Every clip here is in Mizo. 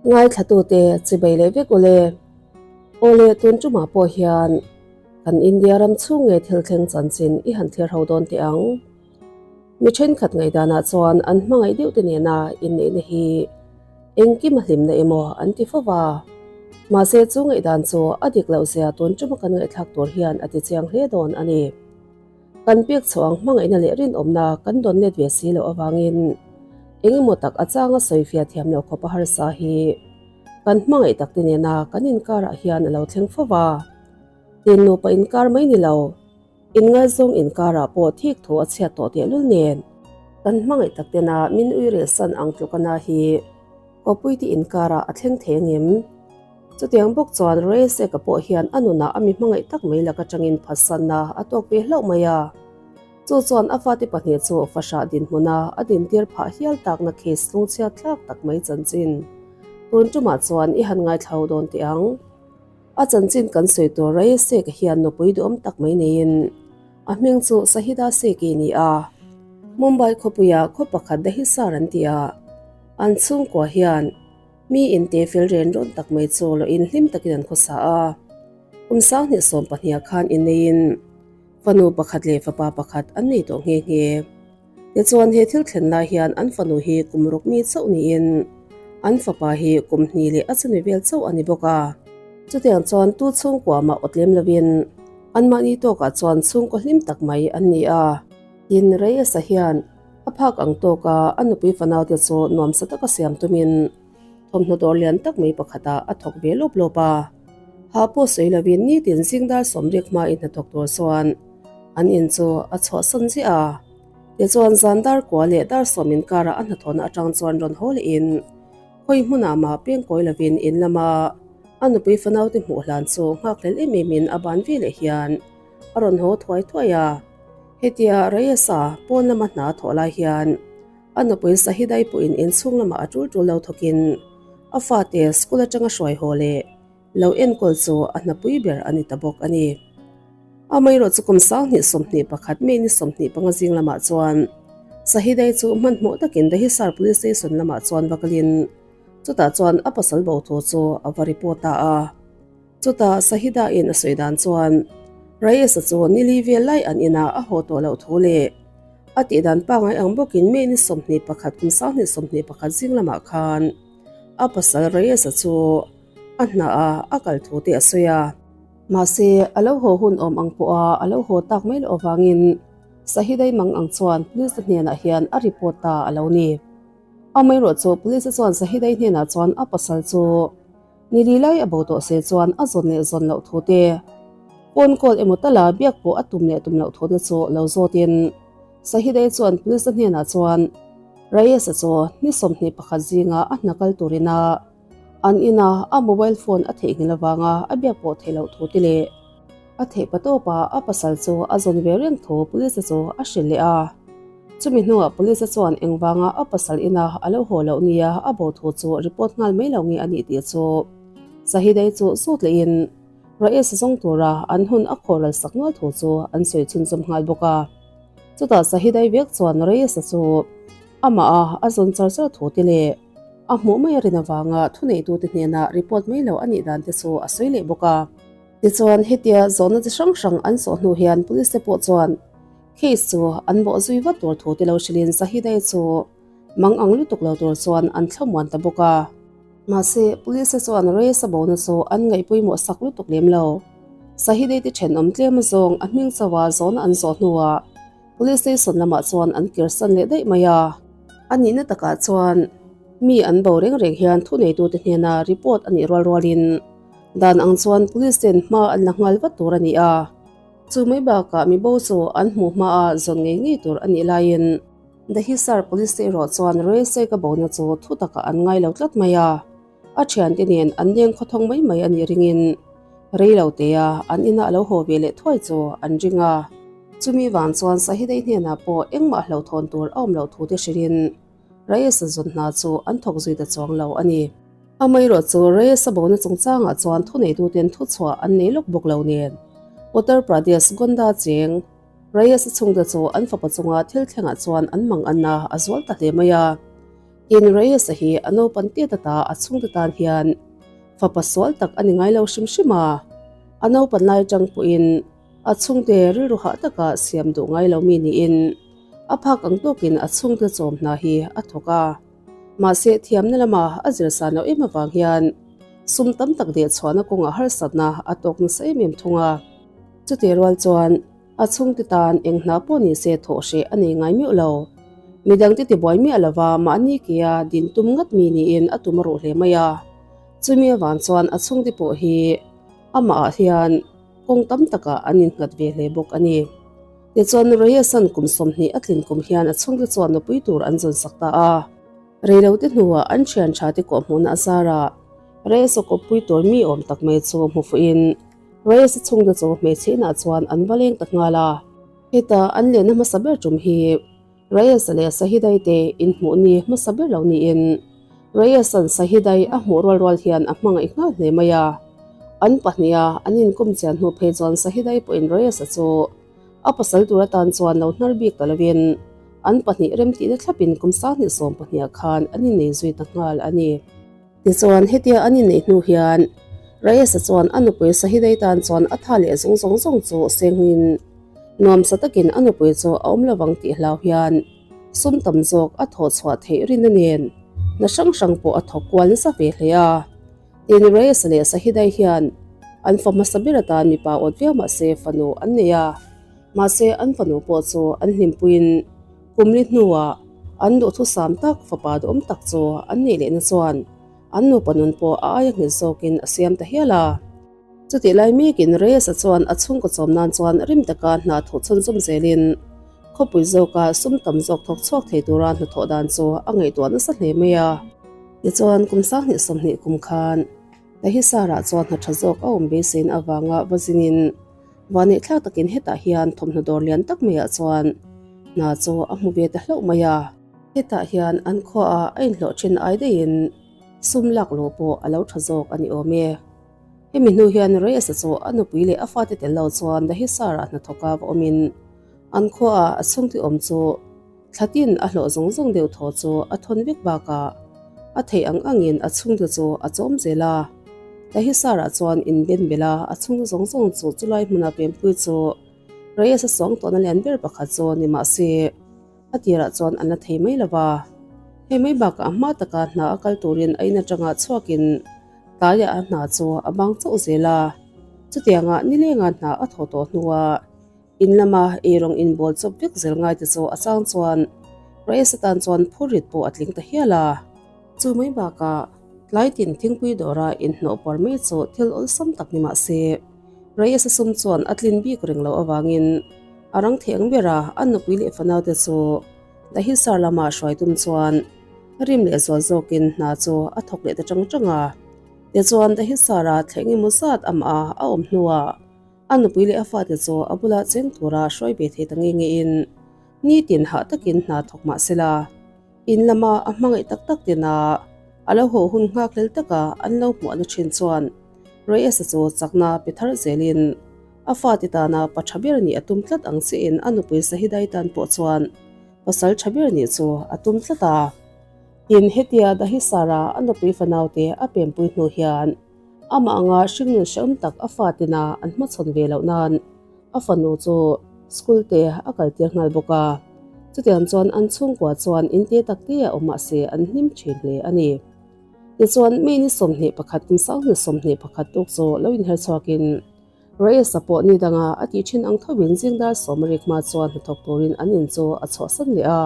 Ngaithlatute chibei leh vek ule. Awle tun tumah pawh hian kan India ram chhung nge thil thleng chanchin i han thlir ho dawn teh ang. Mi thenkhat ngaihdanah chuan an hmangaih deuh te nena inneihna hi engkim a hlimna emaw an ti fo va. Mahse chu ngaihdan chu a dik loh zia tun tuma kan ngaihthlak tur hian a ti chiang hle dawn a ni. Kan pek chho ang hmangaihna leh rinawmna kan dawn let ve si loh avangin engemaw tak a changa sawifiah thiam loh khawp a harsa hi kan hmangaih tak te nena kan inkarah hian a lo thleng fo va. Tin nupa inkar mai ni lo. Inngaizawng inkarah pawh thik thu a chhiat tawh tehlul nen kan hmangaih tak tena min ui relsan ang tluk a na hi kawpuite inkarah a thleng thei angem? Chutiang bawk chuan Rayaseka pawh hian a nunah a mi hmangaih tak mai lak atangin phatsanna a tawk ve hlauh mai a. Chu chuan a fate pahnih chu fahrah dinhmuna a dintir phah hial takna case lungchhiat thlak tak mai chanchin tun tumah chuan i han ngaithla dawn teh ang. A chanchin kan sawi tur Raya Sek hian nupui duhawm tak mai neiin a hming chu Sahida Seki ni a. Mumbai khawpuia khaw pakhat Dahisar an ti a, an chhungkua hian mi inte fel ren rawn tak mai chu loin hlim takin an khawsa a. Kum sanghnih 12 khan inneiin fanu pakhat leh fapa pakhat an nei tawh nghe nghe. Tichuan he thil thlen lai hian an fanu hi kum ruk mi chauh niin an fapa hi kum hnih leh a chumi vel chauh a ni bawk a. Chutiang chuan tu chhungkua mah awt lem lovin anmahni tawkah chuan chhungkaw hlim tak mai an ni a. Tin, Reyes-a hian a phak ang tawka a nupui fanaute chu nuamsa taka siam tumin thawmhnaw dawr lian tak mai pakhatah a thawk ve lawp lawp a. Hah pawh sawi lovin nitin zingdar sawmriak hmain hnathawk tur chuan An in chu a chhuahsan ziah a, tichuan zan dar kua leh dar sawm inkarah a hnathawhna atang chuan rawn haw lehin khawi hmunah mah peng kawi lovin in lama a nupui fanaute hmuh hlan chu nghakhlel em emin a ban ve leh hian a rawn haw thuai thuai a. Hetia Reyes-a pawn lama hna a thawh lai hian a nupui Sahidai pawhin inchhung lamah a tul tul lo thawkin a fate school atanga hruai haw leh Lo enkawl chu a hnapui ber a ni ta bawk a ni. Amaherawh chu kum 2021 May ni 25 zing lamah chuan Sahidai chu hmanhmawh takin Dahisar Police Station lamah chuan va kalin chutah chuan a pasal bo thu chu a va report ta a. Chutah Sahida in a sawi dan chuan Rayesa chu nili vel lai an inah a haw tawh loh thu leh a tih dan pangngai ang bawkin May ni 21 kum 2021 zing lamah khan a pasal Rayesa chu A hna a, a kal thu te a sawi a. Mahse, a lo haw hun awm ang pawha a lo haw tak mai loh avangin Sahidai mang ang chuan police hnenah hian a report ta a lo ni. Amaherawh chu police chuan Sahidai hnenah chuan a pasal chu ni li lai a bo tawh se chuan a zawn leh zawn loh thu te, phone call emaw tala biak pawh a tum leh tum loh thu te chu lo zawtin Sahidai chuan police hnenah chuan Reyes-a chu ni 21 zinga a hna kal turin a An ina a mobile phone a theihnghilh avanga a biak pawh theih loh thu te leh a theih pa tawpa a pasal chu a zawn ve reng thu police chu a hrilh leh a. Chumi hnuah police chuan engvanga a pasal ina a lo haw loh nia a bo thu chu report nghal mai lo nge a nih tih chu Sahidai chu zut lehin Raees zawng tura an hun a khawhral sak nual thu chu an sawi chhunzawm nghal bawk a. Chutah Sahidai vek chuan Raees-a chu amah a a zawn char char thu te leh A hmuh mai a rin avanga thuneitute hnena report mai lo a nih dan te chu a sawi leh bawk a. Tichuan, hetia zawhna chi hrang hrang an sawh hnu hian police te pawh chuan case chu an bawh zui vat tur thu te lo hrilhin Zahidai chu mang ang lutuk lo tur chuan an thlamuan ta bawk a. Mahse, police te chuan Reyes-a bona chu an ngaihpawimawh sak lutuk lem lo. Zahidai te thenawm tlem azawng a hming chauha zawhna an zawh hnuah Police station lamah chuan an kirsan leh daih mai a. A nihna takah chuan mi an bo reng reng hian thuneitute hnena report a nih rual rualin dan ang chuan police ten hma an la nghal vat tur a ni a. Chu mai bakah mi bo chu an hmuh hmaa zawn ngei ngei tur a nih laiin Dahisar police te erawh chuan Rayseck a bona chu thu takah an ngai lo tlat mai a. A thiante nen an leng khawthawng mai mai a nih ringin rei lo tea an ina a lo haw ve leh thuai chu an ring a. Chumi vang chuan Sahidei hnenah pawh engmah hlauhthawn tur a awm loh thu te hrilhin Reyes-a zawn hna chu an thawk zui ta chuang lo a ni. Amaherawh chu Reyes-a bona chungchangah chuan thuneituten thuchhuah an nei lawk bawk lo nen Uttar Pradesh Gonda cheng Reyes-a chhungte chu an fapa chunga thil thlengah chuan an mang anna a zual ta hle mai a. Tin, Reyes-a hi a naupan tiat ata a chhungte tan hian fapa sual tak a ni ngai lo hrim hrim a, a naupan lai atang pawhin a chhungte rilru hah taka siam duh ngai lo mi niin a phak ang tawkin a chhungte chawm hna hi a thawk a. Mahse, thiamna lama a zir san loh em avang hian sum tam tak deh chhuahna kawngah harsatna a tawk nasa em em thung a. Chutih rual chuan a chhungte tan eng hna pawh ni se thawh hreh a nei ngai meuh lo. Midangte tibuai miah lova mahni kea din tum ngat mi niin a tum a ruh hle mai a. Chumi avang chuan a chhungte pawh hi amahah hian kawng tam takah an innghat ve hle bawk a ni. Tichuan Reyes-a'n kum 20 a tlin kum hian a chhungte chuan nupui tur an zawn sak ta a. Reilote hnuah an thian tha te kawhhmuhna a zarah Reyes-a kawppui tur mi awm tak mai chu hmu fuhin Reyes-a chhungte chu hmeichhe inah chuan an va leng ta nghal a. Heta an lenna hmasa ber tum hi Reyes-a leh Sahidai te inhmuh ni hmasa ber lo niin Reyes-a'n Sahidai a hmuh rual rual hian a hmangaih nghal hle mai a. An pahniha an inkawm chian hnu phei chuan Sahidai pawhin Reyes-a chu a pasal tur atan chuan lo hnar bik ta lovin an pahnih remtihna thlapin kum 2012 ah khan an innei zui ta nghal a ni. Tichuan, hetia an inneih hnu hian Reyes-a chuan a nupui Sahidei tan chuan a tha leh zawng zawng zawng chu sengin nuamsa takin a nupui chu a awm lovang tih hlau hian sum tam zawk a thawh chhuah theih rinna nen hna hrang hrang pawh a thawk kual nasa ve hle a. Tin, Reyes-a leh Sahidei hian an fa hmasa ber atan mipa awt viau mah se fanu an nei a, mahse an fanu pawh chu an hlimpuiin Kum li hnuah an duhthusam tak fapa duhawm tak chu an neih lehna chuan an nupa nun pawh a aia nghet zawkin a siam ta hial a. Chutih lai mekin Reyes-a chuan a chhungkaw chawm nan chuan rim taka hna thawh chhunzawm zelin khawpui zawka sum tam zawk thawk chhuak thei tura hnathawh dan chu a ngaihtuah nasa hle mai a. Tichuan kum 2020 kum khan Dahisarah chuan hna tha zawk a awm beiseina avanga va zinin Vaneihthlak takin hetah hian thawmhnaw dawr lian tak maiah chuan hna chu a hmu ve ta hlauh mai a. Hetah hian an khuaah a inhlawh thin ai daihin sum lak luh pawh a lo tha zawk a ni awm e. Hemi hnu hian Reyes-a chu a nupui leh a fate tel lo chuan Dahisar-ah hnathawka va awmin an khuaah a chhungte awm chu Thlatin a hlawh zawng zawng deuh thaw chu a thawn vek bakah a theih ang angin a chhungte chu a chawm zel a. Dahisarah chuan inben belh a, a chhungte zawng zawng chu chulai hmuna pempui chu Reyes-a sawng tawhna lian ber pakhat chu ni mah se a tirah chuan an la thei mai lo va. Hei mai bakah a hma taka hna a kal turin a in atanga chhuakin tlaiah a hna chu a bang chauh zel a. Chutianga nilenga hna a thawh tawh hnuah In lama eirawng inbawl chawp vek zel ngai te chu a chang chuan Reyes atan chuan phur rit pawh a tling ta hial a. Chu mai bakah tlai tin thingpui dawra inhnawh puar mai chu thil awlsam tak ni mah se, Reyes a sum chuan a tlin bik reng loh avangin a rang thei ang bera a nupui leh fanaute chu Dahisar lama hruai tum chuan rim leh zual zawkin hna chu a thawk leh ta chang chang a. Tichuan Dahisara thleng emaw zat amah a awm hnuah A nupui leh a fate chu a bula cheng tura hruai ve thei ta nge ngein nitin hah takin hna thawk mah sela, in lama a hmangaih tak tak tina a lo haw hun nghakhlel taka an lo hmuahna thin chuan Reyes-a chu chakna pe thar zelin a fate tana pa tha ber nih a tum tlat ang chiin a nupui Sahidai tan pawh chuan pasal tha ber nih chu a tum tlat a. Tin, hetia Dahisara a nupui fanaute a pempui hnu hian Amah anga hringnun hrehawm tak a fatina an hmachhawn ve loh nan a fanu chu school te a kaltir nghal bawk a. Chutiang chuan an chhungkua chuan in te tak te a awm mahse an hlim thin hle a ni. Tichuan May ni 21 kum 2021 tuk chu lo inher chhuakin Reyes-a pawh ni danga a tih thin ang thovin zing dar sawm a rik hma chuan hnathawk turin an in chu a chhuahsan leh a.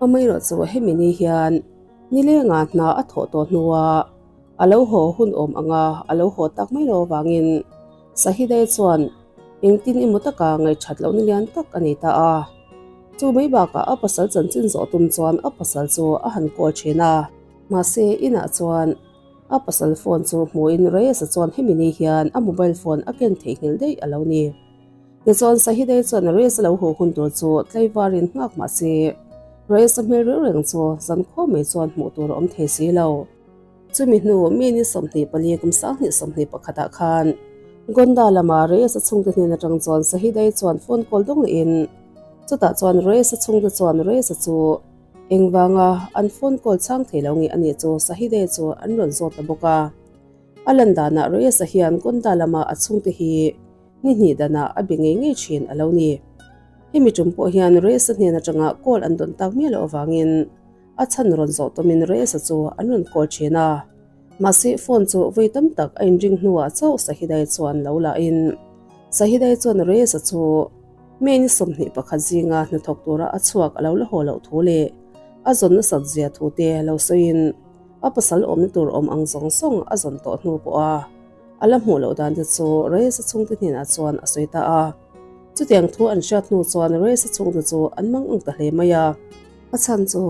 Amaherawh chu hemi ni hian nilenga hna a thawh tawh hnuah A lo haw hun awm ang a, a lo haw tak mai lo avangin Sahidai chuan engtin emaw taka ngaihṭhat lohna lian tak a nei ta a. Chu mai bakah a pasal chanchin zawh tum chuan a pasal chu a han call ṭhin a. Mahse, inah chuan a pasal phone chu hmuhin Reyes-a chuan hemi ni hian a mobile phone a ken theihnghilh daih a lo ni. Tichuan, Sahidai chuan Reyes-a lo haw hun tur chu tlaivarin nghak mah se, Reyes-a hmel reuh reng chu zankhua mai chuan hmuh tur a awm thei si lo. Chumi hnu mi ni 24 kum 2021 ah khan Gonda lama Reyes-a chhungte hnen atang chuan Sahidai chuan phone call dawng lehin chutah chuan Reyes-a chhungte chuan Reyes-a chu Engvanga an phone call chhang thei lo nge a nih chu Sahidei chu an rawn zawt ta bawk a. A lan danah Reyes-a hian Gonda lama a chhungte hi ni hnih danah a be ngei ngei thin a lo ni. Hemi tum pawh hian Reyes-a hnen atanga call an dawn tak miah loh avangin a chhan rawn zawh tawmin Reyes-a chu an rawn call thin a. Mahse phone chu vawi tam tak a inring hnuah chauh Sahidai chuan lo lahin Sahidai chuan Reyes-a chu May ni 21 zinga hnathawk tura a chhuak a lo la haw loh thu leh a zawn nasat zia thu te lo sawiin a pasal awmna tur awm ang zawng zawng a zawn tawh hnu pawha a la hmuh loh dan te chu Reyes-a chhungte hnenah chuan a sawi ta a. Chutiang thu an hriat hnu chuan Reyes-a chhungte chu an mang ang ta hle mai a. A chhan chu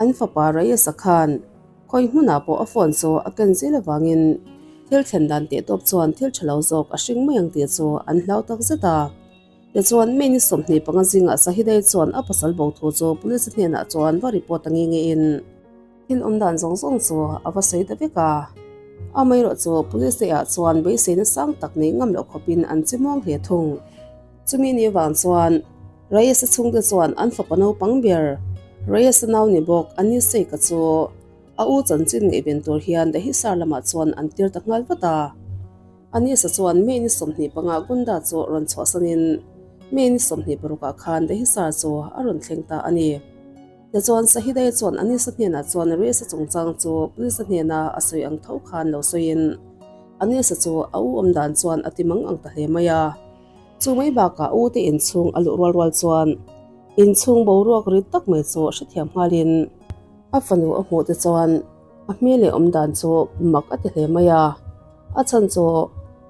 an fapa Reyes-a khan Khawi hmunah pawh a phone chu a ken zel avangin thil thlen dan teh tawp chuan thil tha lo zawk a hring mai ang tih chu an hlau tak zet a. Tichuan, May ni 25 zingah Sahidai chuan a pasal bo thu chu police hnenah chuan va report a nge ngein thil awm dan zawng zawng chu a va sawi ta vek a. Amaherawhchu police te ah chuan beiseina sang tak nei ngam loh khawpin an che muang hle thung. Chumi ni vang chuan Reyes-a chhungte chuan an fapa naupang ber, Reyes-a nau ni bawk Aniseka chu a u chanchin ngaihven tur hian Dahisar lamah chuan an tir ta nghal vat a. Anisa chuan May ni 25 Gunda chu rawn chhuahsanin May ni 26 ah khan Dahisar chu a rawn thleng ta a ni. Tichuan Sahidai chuan Anisa hnenah chuan Reyes-a chungchang chu police-a hnena a sawi ang tho khan lo sawiin Anisa chu a u awm dan chuan a ti mang ang ta hle mai a. Chu mai bakah u te inchhung a luh rual rual chuan inchhung boruak rit tak mai chu hrethiam nghalin a fanu a hmuh te chuan a hmel leh awm dan chu mak a ti hle mai a. A chhan chu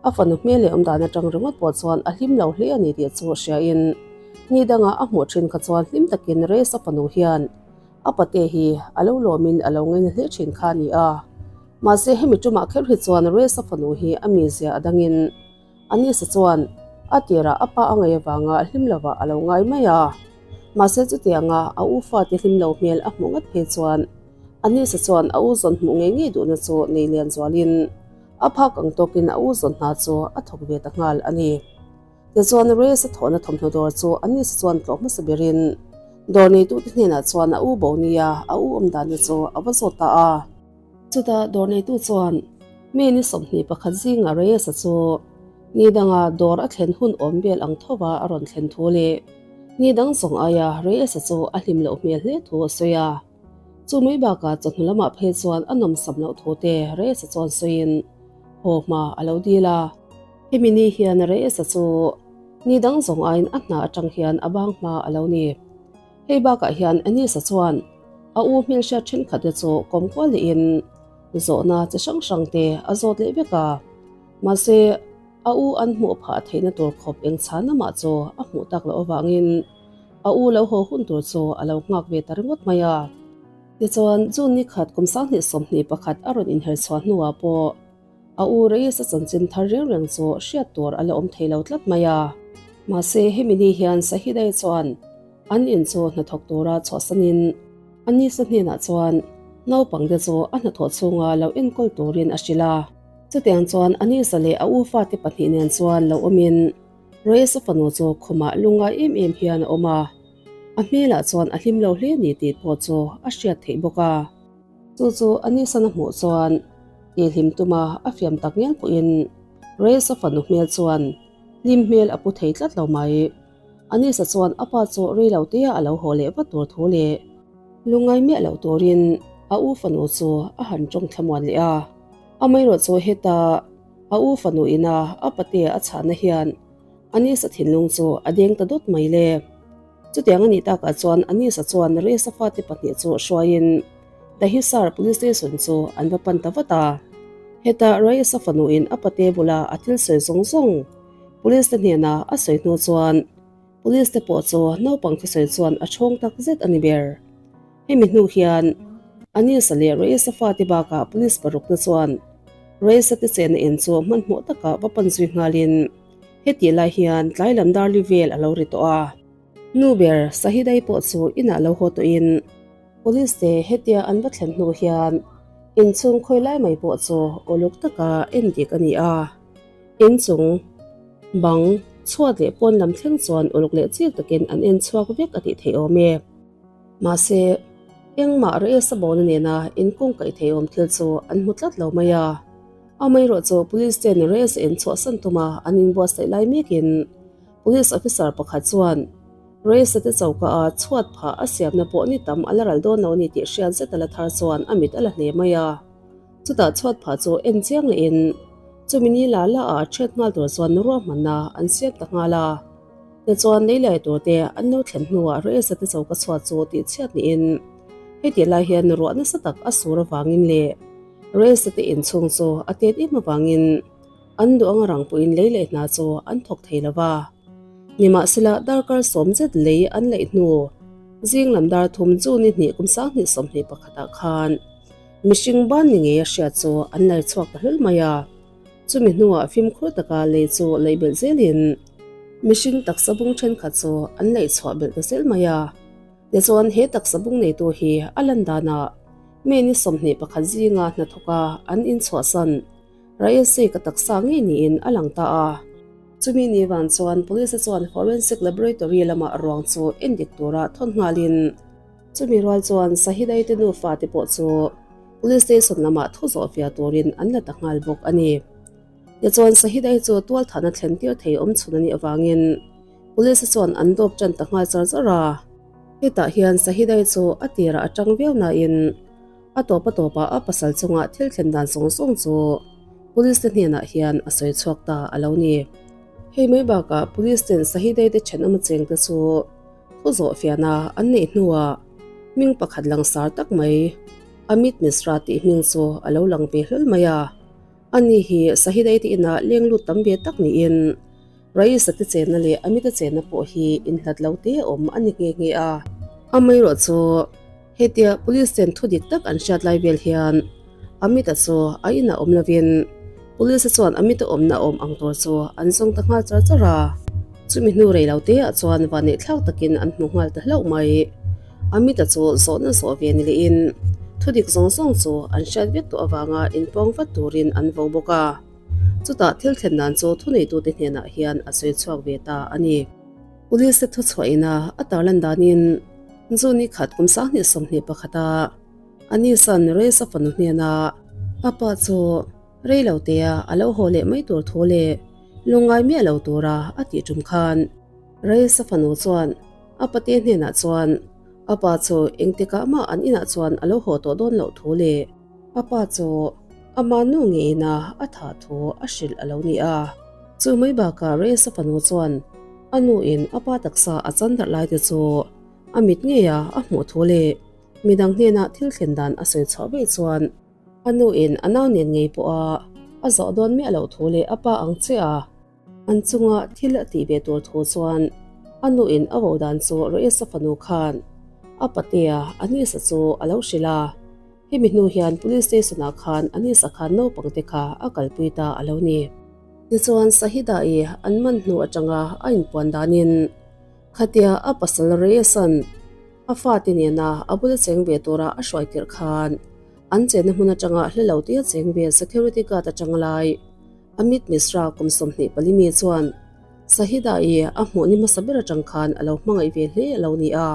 a fanu hmel leh awm dan atang ringawt pawh chuan a hlim lo hle a ni tih chu hriain ni dangah a hmuh thin kha chuan hlim takin Resa fanu hian a pate hi a lo lawmin a lo ngaina hle thin kha a ni a. Mahse hemi tumah kher hi chuan Resa fanu hi a mizia a dangin Anisa chuan a tirah a pa a ngaih avanga hlim lovah a lo ngai mai a. Mahse chutianga a u fate hlim lo hmel a hmuh ngat phei chuan Anisa chuan a u zawn hmuh ngei ngei duhna chu nei lian zualin a phak ang tawkin a u zawn hna chu a thawk ve ta nghal a ni. Tichuan Reyes a thawhna thawmhnaw dawr chu Anisa chuan tlawh hmasa berin dawr neitute hnenah chuan a u bo nia a u awm danna chu a va zawt ta a. Chutah dawr neitu chuan mi ni 21 zingah Reyes-a chu ni danga dawr a thlen hun awm vel ang thova a rawn thlen thu leh ni dang zawng aia Reyes-a chu a hlim loh hmel hle thu a sawi a. Chu mai bakah chawhnu lamah phei chuan a nawmsam loh thu te Reyes-a chuan sawiin haw hma a lo dil a. Hemi ni hian Reyes-a chu ni dang zawng aiin a hna atang hian a bang hma a lo ni. Hei bakah hian Anisa chuan a u hmelhriat thenkhat te chu kawm kual lehin zawhna chi hrang hrang te a zawt leh vek a. Mahse, a u an hmuh phah theihna tur khawp eng chhan amah chu a hmuh tak loh avangin a u lo haw hun tur chu a lo nghak ve ta ringawt mai a. Tichuan, June ni khat kum 2021 a rawn inher chhuah hnuah pawh A u Reyes-a chanchin thar reng reng chu hriat tur a la awm thei lo tlat mai a. Mahse, hemi ni hian Sahidai chuan an in chu hnathawk tura chhuahsanin Anisa hnenah chuan naupangte chu a hnathawh chhunga lo enkawl turin a hrilh a. Chutiang chuan Anisa leh a u fate pahnih nen chuan lo awmin Reyes-a fanu chu khumah lungngai em em hian a awm a. A hmelah chuan a hlim lo hle ni tih pawh chu a hriat theih bawk a. Chu chu a nisan a hmuh chuan tihhlim tuma a fiam tak ngial pawhin Reyes-a fanu hmel chuan hlim hmel a pu thei tlat lo mai. Anisa chuan a pa chu rei lo tea a lo haw leh vat tur thu leh lungngai miah loh turin a u fanu chu a han tawng thlamuan leh a. Amaherawh chu heta a u fanu ina a patea a chhahna hian Anisa thinlung chu a deng ta dawt mai le. Chutiang a nih takah chuan Anisa chuan Reyes-a fate pahnih chu hruaiin Dahisar Police Station chu an va pan ta vat a. Hetah Reyes-a fanuin a pate bula a thil sawi zawng zawng Police te hnena a sawi hnu chuan Police te pawh chu naupang thusawi chuan a chhawng tak zet a ni ber. Hemi hnu hian Anisa leh Reyes-a fate bakah Police paruk te chuan Reyes-a te chenna in chu hmanhmawh taka va pan zui nghalin Hetih lai hian tlai lam darli vel a lo ri tawh a. Nu ber Sahidai pawh chu inah lo haw tawhin Police te hetia an va thlen hnu hian inchhung khawi lai mai pawh chu uluk taka en dik a ni a. Inchung bang chhuat leh pawn lam thleng chuan uluk leh chik takin an en chhuak vek a tih theih awm e. Mahse. Engmah Reyes-a bona nena inkungkaih thei awm thil chu an hmu tlat lo mai a. Amaherawhchu Police ten Reyes-a in chhuahsan tuma an inbuatsaih lai mekin Police officer pakhat chuan Reyes-a te choka a chhuat phah a siamna pawh ni tam a la ral dawn lo a ni tih hriat zet a la thar chuan a mit a la hle mai a. Chutah chhuat phah chu en chiang lehin chumi ni la la ah ṭhiat nghal tur chuan ruahmanna an siam ta nghal a. Tichuan lei lai tur te an lo thlen hnuah Reyes-a te choka chhuat chu tih chhiat niin heti lai hian ruah nasa tak a sur avangin leh Reyes-a te inchhung chu a tet em avangin an duh anga rang pawhin lei leh hna chu an thawk thei lo va. Nimahsela darkar sawm zet lei an laih hnu zing lam dar thum chu ni hnih kum 2021 ah khan mihring ban ni ngei a hriat chu an lai chhuak ta hlawl mai a. Chumi hnuah fimkhur taka lei chu laih belh zelin mihring taksa bung thenkhat chu an laih chhuah belh ta zel mai a. Tichuan he taksa bung neitu hi a lan danah May ni 21 zinga hnathawka an inchhuahsan Raisi ka taksa ngei niin a lang ta a. Chumi ni van chuan Police chuan Forensic Laboratory lamah ruang chu endik tura thawn nghalin chumi rual chuan Sahidai te nufa te pawh chu Police Station lamah thu zawh fiah turin an la ta nghal bawk a ni. Tichuan Sahidai chu tualthahna thlen tir thei awm chhun a nih avangin Police chuan an dawp tan ta nghal char char a. Hetah hian Sahidai chu a tirah a tang viau nain A tawp a tawpah a pasal chunga thil thlen dan zawng zawng chu Police te hnenah hian a sawi chhuak ta a lo ni. Hei mai bakah Police ten Sahidei te thenawm cheng te chu thu zawh fiahna an neih hnuah hming pakhat langsar tak mai Amit Mishra tih hming chu a lo lang ve hlawl mai a. Ani hi Sahidei te inah leng lut tam ve tak niin Raisa te chenna leh Amit-a chenna pawh hi inhlat lo te awm a ni nghe nghe a. Amaherawhchu Hetia Police ten thu dik tak an hriat lai vel hian Amit-a chu a inah awm lovin Police chuan Amit-a awmna awm ang tur chu an zawng ta nghal char char a. Chumi hnu rei lo te ah chuan vanneih thlak takin an hmu nghal ta hlauh mai. Amit-a chu zawhna zawh ve ni lehin thu dik zawng zawng chu an hriat vek tawh avanga inpuang vat turin an vo bawk a. Chutah thil thlen dan chu thuneitute hnenah hian a sawi chhuak ve ta a ni. Police te thuchhuah ina a tarlan danin June khat kum 2021 a Anis-a'n Reza fanu hnena a pa chu rei lo tea a lo haw leh mai tur thu leh lungngai miah lo tura a tih tum khan Reza fanu chuan a pate hnenah chuan a pa chu engtikah mah an inah chuan a lo haw tawh dawn loh thu leh A pa chu ama nu ngeina a thah thu a hrilh a lo ni a. Chu mai bakah Reyes-a fanu chuan a nuin a pa taksa a chan darh lai te chu a mit ngeia a hmuh thu leh midang hnena thil thlen dan a sawi chhuah veih chuan a nuin a nau nen ngei pawha a zawh dawn miah loh thu leh a pa ang chiah a An chunga thil a tih ve tur thu chuan a nuin a vo dan chu Reyes-a fanu khan a patea Anisa chu a lo hrilh a. Hemi hnu hian Police Station-ah khan Anisa khan naupang te kha a kalpui ta a lo ni. Tichuan Sahida-i an man hnu atanga a inpuan danin khatia a pasal Reyes-a'n a fate nena a bula cheng ve tura a hruai tirh khan an chenna hmun atanga hla lo tia cheng ve security guard atang lai Amit Mishra kum 24 mi chuan Sahida-i a hmuh ni hmasa ber atang khan a lo hmangaih ve hle a lo ni a.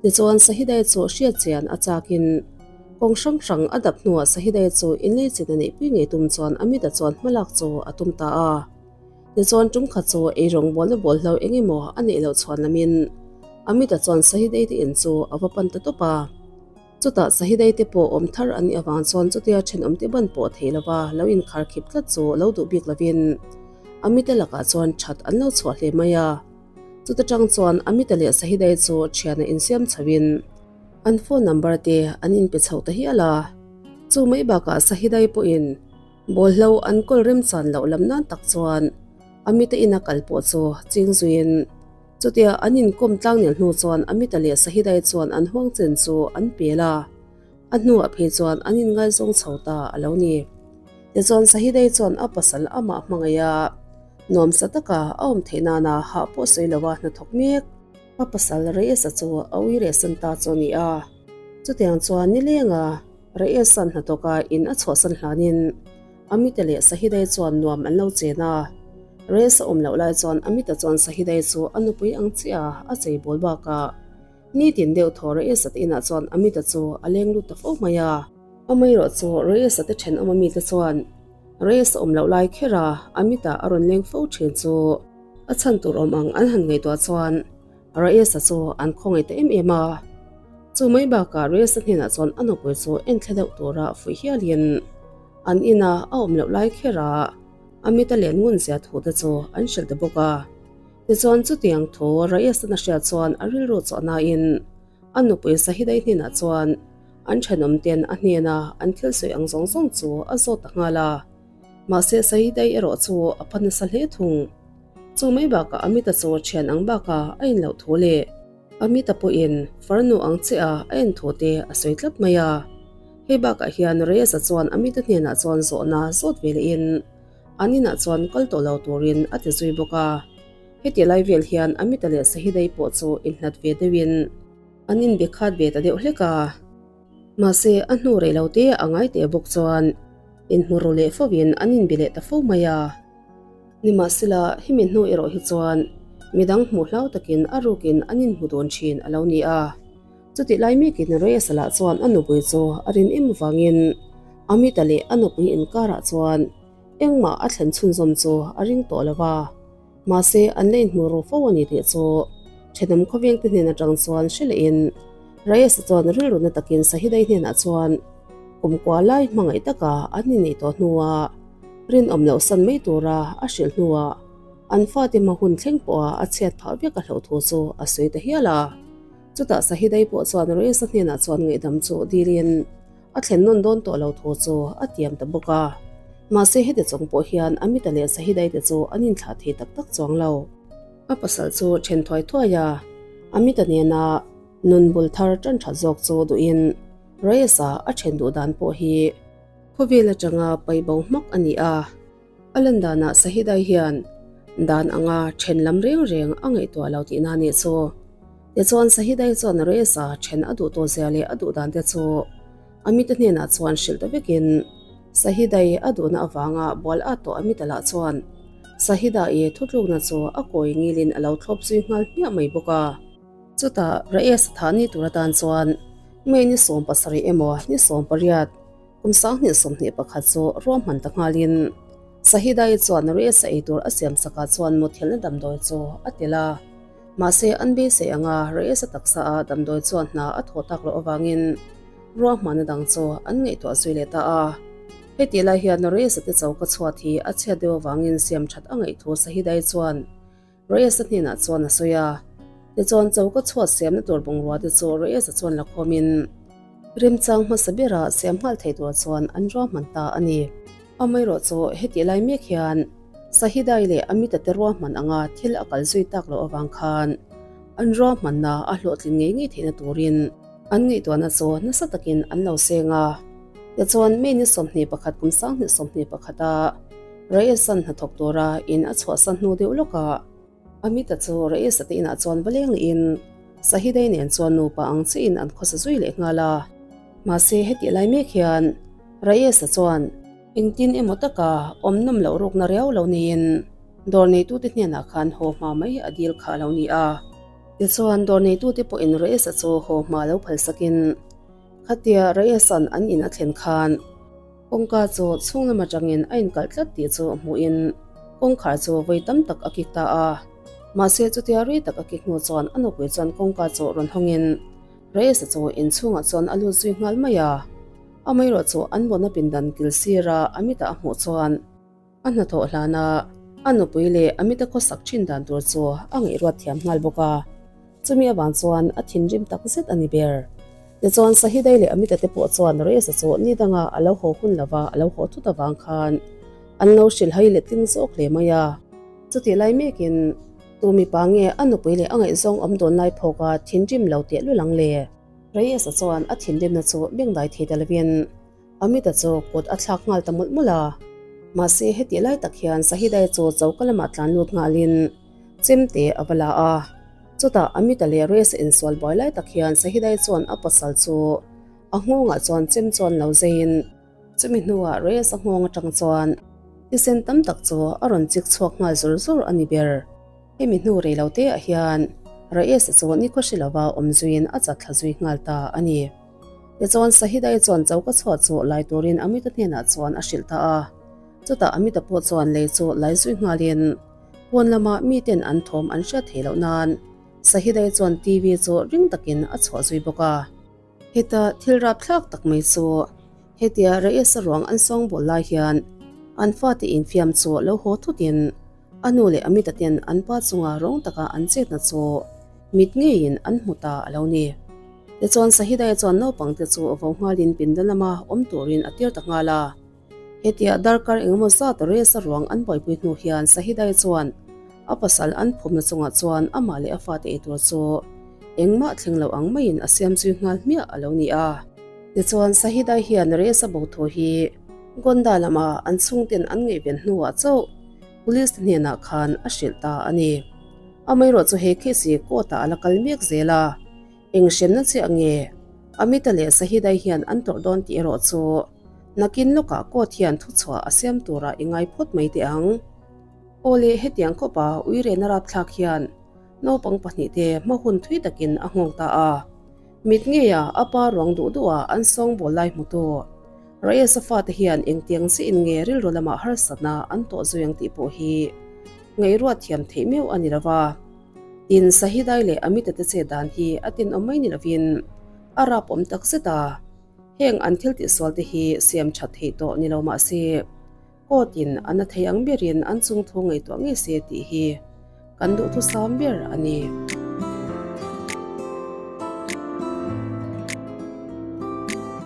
Tichuan Sahida-i chu hriat chian a chakin kawng hrang hrang a dap hnuah Sahida-i chu inleichin a neihpui ngei tum chuan Amit-a chuan hmalak chu a tum ta a. Tichuan tum khat chu eirawng bawlna bawlhlo eng emaw a neih loh chhuan lamin Amit-a chuan Sahida-i te in chu a va pan ta tawp a. Chutah Sahidai te pawh awm thar an nih avang chuan chutia thenawm te ban pawh thei lova lo inkhar khip tlat chu lo duh bik lovin Amita lakah chuan that an lo chhuah hle mai a. Chuta tang chuan Amita leh Sahidai chu thiana insiam chhoin an phone number te an inpe chho ta hial a. Chu mai bakah Sahidai pawhin bawlhlo an kawl remchan loh lam nan tak chuan Amita ina kal pawh chu ching zuiin Chutia an inkawm tlang nel hnu chuan Amita leh Sahidai chuan an huang chen chu an pel a, a hnuah phei chuan an inngaizawng chho ta a lo ni. Tichuan Sahidai chuan a pasal amah hmangaih a, nuamsa taka a awm theih nana hah pawh sawi lova hnathawk mek a pasal Reyes-a chu a ui rehsan ta chu a ni a. Chutiang chuan nilenga Reyes-a'n hnathawka in a chhuahsan hlanin Amita leh Sahidai chuan nuam an lo chen a. Reyes a awm loh lai chuan Amita chuan Sahidai chu a nupui ang chiah a chei bawl bakah. Nitin deuh thaw Reyes-a te inah chuan Amit-a chu a leng lut ta fo mai a. Amaherawhchu Reyes-a te thenawm ami te chuan Reyes-a awm loh lai kher a Amit-a a rawn leng fo thin chu a chhan tur awm ang an han ngaihtuah chuan Reyes-a chu an khawngaih ta em em a. Chu mai bakah Reyes-a hnenah chuan a nupui chu enthla deuh tura fuih hialin an ina a awm loh lai kher a Amit-a len ngun zia thu te chu an hrilh ta bawk a. Tichuan chutiang thu Reyes-an a hriat chuan a rilru chawhnain a nupui Sahidai hnenah chuan an thenawm ten a hnena an thil sawi ang zawng zawng chu a zawt ta nghal a. Mahse Sahidai erawh chu a pha nasa hle thung. Chu mai bakah Amit-a chu thian ang baka a inloh thu leh Amit-a pawhin farnu ang che a a en thu te a sawi tlat mai a. Hei bakah hian Reyes-a chuan Amit-a hnenah chuan zawhna zawt ve lehin An inah chuan kal tawh lo turin a ti zui bawk a. Heti lai vel hian Amita leh Sahidai pawh chu inhlat ve deuhin an inbe khat ve ta deuh hlek a. Mahse, a hnu rei lo te a ngai teh bawk chuan inhmu ru leh fovin an inbe leh ta fo mai a. Nimahsela, hemi hnu erawh hi chuan midang hmuh hlau takin a rukin an inhmu dawn thin a lo ni a. Chutih lai mekin Reyes-a lah chuan a nupui chu a rin em vangin Amit-a leh a nupui inkarah chuan engmah a thlen chhunzawm chu a ring tawh lo va. Mahse, an la inhmu ru fo a ni tih chu thenawm khawvengte hnen atang chuan hre lehin Reyes-a chuan rilru na takin Sahidai hnenah chuan kumkua lai hmangaih taka an inneih tawh hnuah rinawm loh san mai tura a hrilh hnuah an fate hma hun thleng pawha a chhiat phah vek a hlauh thu chu a sawi ta hial a. Chutah Sahidai pawh chuan Reyes-a hnenah chuan ngaihdam chu dilin a thlen nawn dawn tawh lo thu chu a tiam ta bawk a. Mahse heti chung pawh hian Amita leh Sahidai te chu an inthlah thei tak tak chuang lo. A pasal chu then thuai thuai a, Amita nena nun bul thar tan that zawk chu duhin Reyes-a a then duh dan pawh hi khawvel atanga paih bo hmak a ni a. A lan danah Sahidai hian dan anga then lam reng reng a ngaihtuah lo tihna a nih chu. Tichuan Sahidai chuan Reza then a duh tawh zia leh a duh dan te chu Amit-a hnenah chuan hrilh ta vekin Sahidai a duhna avanga bual at tawh Amit-a lah chuan Sahidai thutlukna chu a kawi ngilin a lo thlawp zui nghal hmiah mai bawk a. Chutah Reyes a thah ni tur atan chuan May ni 17 emaw ni 18, Kum 2021 chu ruahman ta nghalin Sahidai chuan Reyes-a eitur a siam sakah chuan mutthilhna damdawi chu a tel a. Mahse, an beisei anga Reyes-a taksa a damdawi chuan hna a thawh tak loh avangin ruahmanna dang chu an ngaihtuah zui leh ta a. Heti lai hian Reyes-a te choka chhuat hi a chhiat deuh avangin siam that a ngaih thu Sahidai chuan Reyes-a hnenah chuan a sawi a. Tichuan choka chhuat siamna tur bungrua te chu Reyes-a chuan la khawmin remchang hmasa bera siam nghal thei tur chuan an ruahman ta a ni. Amaherawh chu hetih lai mek hian Sahidai leh Amita te ruahman anga thil a kal zui tak loh avang khan an ruahmanna a hlawhtlin ngei ngei theihna turin an ngaihtuahna chu nasa takin an lo seng a. Tichuan May ni 21 kum 2021 a Reyes-a'n hnathawk tura in a chhuahsan hnu deuh lawkah Amit-a chu Reyes-a te inah chuan va leng lehin Sahidai nen chuan nupa ang chiahin an khawsa zui leh nghal a. Mahse hetih lai mek hian Reyes-a chuan engtin emaw taka awm nawm loh rukna riau lo neiin dawr neitute hnenah khan haw hma mai a dil kha a lo ni a. Tichuan dawr neitute pawhin Reyes-a chu haw hma lo phalsakin khatia Reyes-a'n an in a thlen khan Kawngka chu chhung lam atangin a inkalh tlat tih chu hmuhin kawngkhar chu vawi tam tak a kik ta a. Mahse chutia rei tak a kik hnu chuan a nupui chuan kawngka chu rawn hawngin Reyes-a chu inchhungah chuan a lut zui nghal mai a. Amaherawh chu an bawhna pindan kil sira a mitah a hmuh chuan A hnathawh hlana a nupui leh a mita khawsak thin dan tur chu a ngaihruat thiam nghal bawk a, chumi avang chuan a thinrim tak zet a ni ber. Tichuan Sahidai leh Amita te pawh chuan Reza chu ni danga a lo haw hun lova a lo haw thut avang khan an lo hrilhhai letling zawk hle mai a. Chutih lai mekin tu mipa nge a nupui leh a ngaihzawng awm dawn lai phawka thinrim lo teh lul ang le? Reyes-a chuan a thinrimna chu bengdai thei ta lovin Amit-a chu kut a thlak nghal ta mawlh mawlh a. Mahse hetih lai tak hian Sahidai chu choka lamah tlan lut nghalin chemte a va la a. Chutah Amit-a leh Reyes-a insual buai lai tak hian Sahidai chuan a pasal chu a nghawngah chuan chem chuan lo zeiin chumi hnuah Reyes-a nghawng atang chuan thisen tam tak chu a rawn chik chhuak nghal zur zur a ni ber. Hemi hnu rei lo te ah hian Raees-a chu nikhaw hre lova awm zuiin a chat thla zui nghal ta a ni. Tichuan Sahidai chuan choka chhuah chu lai turin Amita hnenah chuan a hrilh ta a. Chutah Amita pawh chuan lei chu lai zui nghalin pawn lama miten an thawm an hriat theih loh nan Sahidai chuan TV chu ring takin a chhuah zui bawk a. Heta thil rapthlak tak mai chu hetia Raees-a ruang an sawngbawl lai hian an fate infiam chu lo haw thutin A nu leh Amita ten an pa chunga rawng taka an chetna chu mit ngeiin an hmu ta a lo ni. Tichuan Sahidaya chuan naupangte chu vo nghalin pindan lama awm turin a tir ta nghal a. Hetia darkar engemaw zat Reza ruang an buaipui hnu hian Sahidaya chuan a pasal an phumna chungah chuan amah leh a fate eitur chu engmah thleng lo ang maiin a siam zui nghal hmiah a lo ni a. Tichuan Sahidai hian Reza bo thu hi Gonda lama an chhungten an ngaihven hnuah chauh Police te hnenah khan a hrilh ta a ni. Amaherawh chu he case hi court ah a la kal mek zel a, eng hremna chiah nge Amita leh Sahidai hian an tawrh dawn tih erawh chu nakin lawkah court hian thuchhuah a siam turah i ngai phawt mai teh ang. Aw le, hetiang khawpa uirehna rapthlak hian naupang pahnihte hma hun thui takin a nghawng ta a. Mit ngeia a pa ruang duh duha an sawngbawl lai hmutu Reyes-a fate hian engtiang chiin nge rilru lamah harsatna an tawh zui ang tih pawh hi ngaihruat thiam theih meuh a ni lo va. Tin, Sahidai leh Amita te chet dan hi a tenawm mai ni lovin a rap awm tak zet a, heng an thil tihsual te hi siam that theih tawh ni lo mah se court-in a na thei ang berin an chungthu ngaihtuah ngei se tih hi kan duhthusam ber a ni.